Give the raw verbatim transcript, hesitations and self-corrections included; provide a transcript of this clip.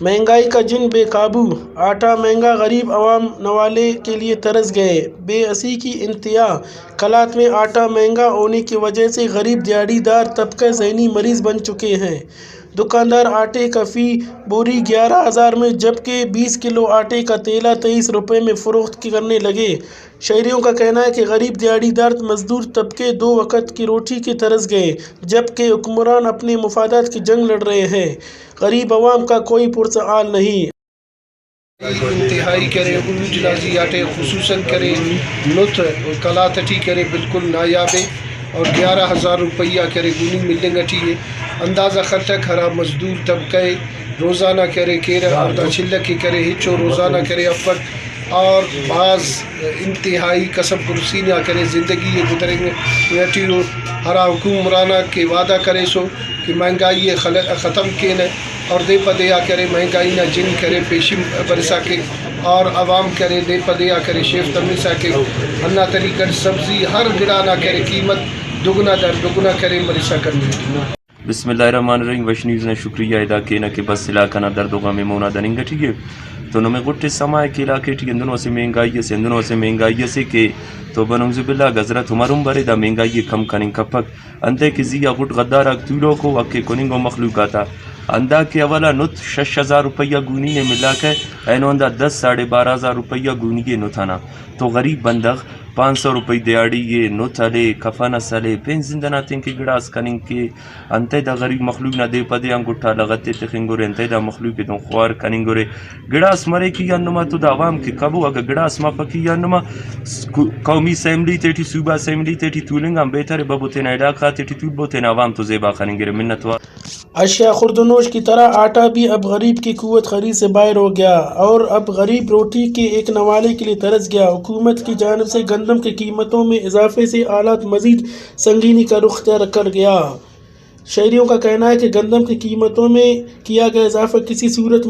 مہنگائی کا جن بے قابو، آٹا مہنگا، غریب عوام نوالے کے لیے ترس گئے، بے حسی کی انتہا۔ قلات میں آٹا مہنگا ہونے کی وجہ سے غریب دیہڑی دار طبقہ ذہنی مریض بن چکے ہیں۔ دکاندار آٹے کا فی بوری گیارہ ہزار میں، جبکہ بیس کلو آٹے کا تیلا تئیس روپے میں فروخت کرنے لگے۔ شہریوں کا کہنا ہے کہ غریب دیہڑی دار مزدور طبقے دو وقت کی روٹی کے ترس گئے، جبکہ حکمران اپنے مفادات کی جنگ لڑ رہے ہیں۔ غریب عوام کا کوئی پرسہ حال نہیں۔ انتہائی کرے عروج نا زی آٹے، خصوصاً کرے نت قلات ٹی کرے بالکل نایاب ءِ، اور گیارہ ہزار روپیہ کرے گونی ملنگ ٹی ءِ۔ اندازہ خلک ہرا مزدور طبقہ ءِ، روزانہ کرے کیرہ اور دا چلک ءِ کرے ہچو روزانہ کرے افک، اور بھاز انتہائی کسب پرسی نا کرے زندگی ءِ گزرینگ ٹی ءُ۔ ہرا حکمران آک کہ وعدہ کریسو کہ مہنگائی ءِ خل-، ختم کینہ، اور دے پہ دے آ کرے مہنگائی نا جن کرے پیشن برسا کیک، اور عوام کرے دے پہ دے آ کرے شیف تمسا کیک۔ ہندا طریقہ اٹ سبزی ہر گڑا نا کرے قیمت دگنا در دگنا کرے مرسا کننگ ٹی۔ بسم اللہ الرحمن الرحیم۔ وش نیوز نا شکریہ ادا کینہ کہ بس علاقہ نا درد و غم ءِ مونا دننگ ٹی ءِ۔ تو نمے غٹ سما ءِ کہ علاقہ ٹی ہندنو اسہ مہنگائی اسے، ہندنو اسہ مہنگائی اسے کہ توبہ نعوذ باللہ، حضرت عمر ہم برے دا مہنگائی ءِ کم کننگ کپک۔ انتئے کہ زی آ غٹ غدار آک تولوکو، حق ءِ کننگو مخلوق آتا۔ ہندا کہ اولا نت شش ہزار روپیہ گونی نے ملاکہ، اینو ہندا دس ساڑھے بارہ ہزار روپیہ گونی ءِ نت ئنا۔ تو غریب بندغ پانچ سو روپئی دیہاڑی ءِ، نت ہلے، کفن اس ہلے، پین زند ئنا تین کہ گڑاس کننگ کے۔ انتئے دا غریب مخلوق نا دے پہ دے آن گٹا لغت ءِ تخنگورے، انتئے دا مخلوق ءِ دن خوار کننگورے۔ گڑاس مریک ای ہندن نما تو دا عوام کہ کبو، اگہ گڑاس مفک ای ہندن نما، قومی اسمبلی تیٹی، صوبہ اسمبلی تیٹی تولنگ آن بہتر ءِ، ببو تینا علاقہ غاتے ٹی تولبو، تینا عوام تو زیبا خننگرے۔ منت وار۔ اشیاء خوردونوش کی طرح آٹا بھی اب غریب کی قوت خرید سے باہر ہو گیا اور اب غریب روٹی کے ایک نوالے کے لیے ترس گیا۔ حکومت کی جانب سے گندم کی قیمتوں میں اضافے سے حالات مزید سنگینی کا رخ اختیار کر گیا۔ شہریوں کا کہنا ہے کہ گندم کی قیمتوں میں کیا گیا اضافہ کسی صورت